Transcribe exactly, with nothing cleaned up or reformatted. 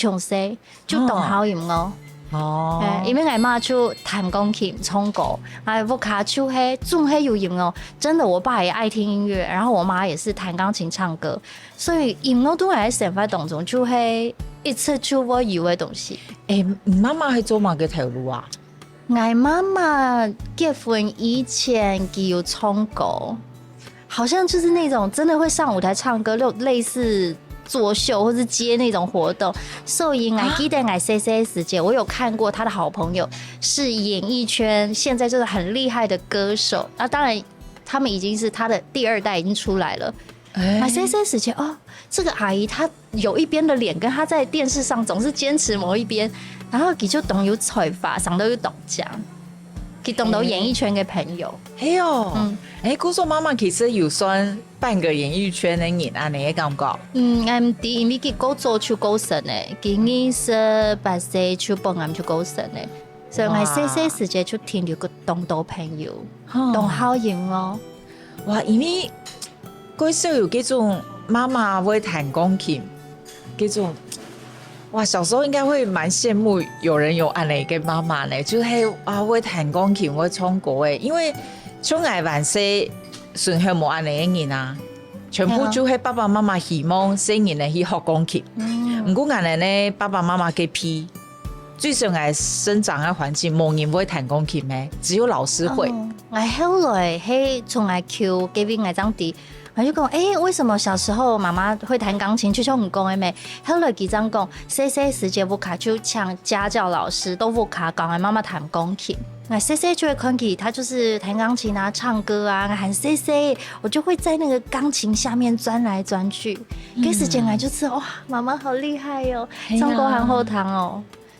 從細就當好音樂。哦，因為𠊎媽就彈鋼琴、唱歌，𠊎屋下就係總係有音樂。真的，我爸也愛聽音樂，然後我媽也是彈鋼琴、唱歌，所以音樂對𠊎个生活當中就係一直就會有个東西。欸，你媽媽係做麼个頭路啊？ 𠊎媽媽結婚以前佢有唱歌，好像就是那種真的會上舞台唱歌，就類似作秀或是接那種活動。所以𠊎記得𠊎細細時節，我有看過她的好朋友是演藝圈現在就是很厲害的歌手，那當然他們已經是她的第二代已經出來了。 啊，細細時節哦，這個阿姨她有一邊的臉跟她在電視上總是堅持某一邊，然後佢就當有才華，上到又當強，佢當到演藝圈个朋友。係哦，嗯，欸，故所媽媽其實有算半個演藝圈个人恁呢个感覺。嗯，毋知，因為佢過早就過身咧，佢二十八歲就本來就過身咧，所以𠊎細細時節就停留過當多朋友，當好音樂。哇，因為 蓋少有這種媽媽會彈鋼琴，這種，哇，小時候應該會蠻羨慕有人有恁呢个媽媽呢，就係啊會彈鋼琴、會唱歌欸，因為像𠊎還細，身後無恁呢个人啊，全部就係爸爸媽媽希望細人仔去學鋼琴。毋過𠊎等呢，爸爸媽媽个皮，最少𠊎生長个環境無人會彈鋼琴欸，只有老師會。哦，𠊎後來係從𠊎舅該位𠊎正知，𠊎就講，欸，為什麼小時候媽媽會彈鋼琴？就像你講个咩？後來佢正講，細細時節屋下就請家教老師到屋下教𠊎媽媽彈鋼琴。𠊎細細就會看佢，她就是彈鋼琴啊、唱歌啊，還細細，我就會在那個鋼琴下面鑽來鑽去。該時節𠊎就知，哇，媽媽好厲害哦，唱歌還好聽哦。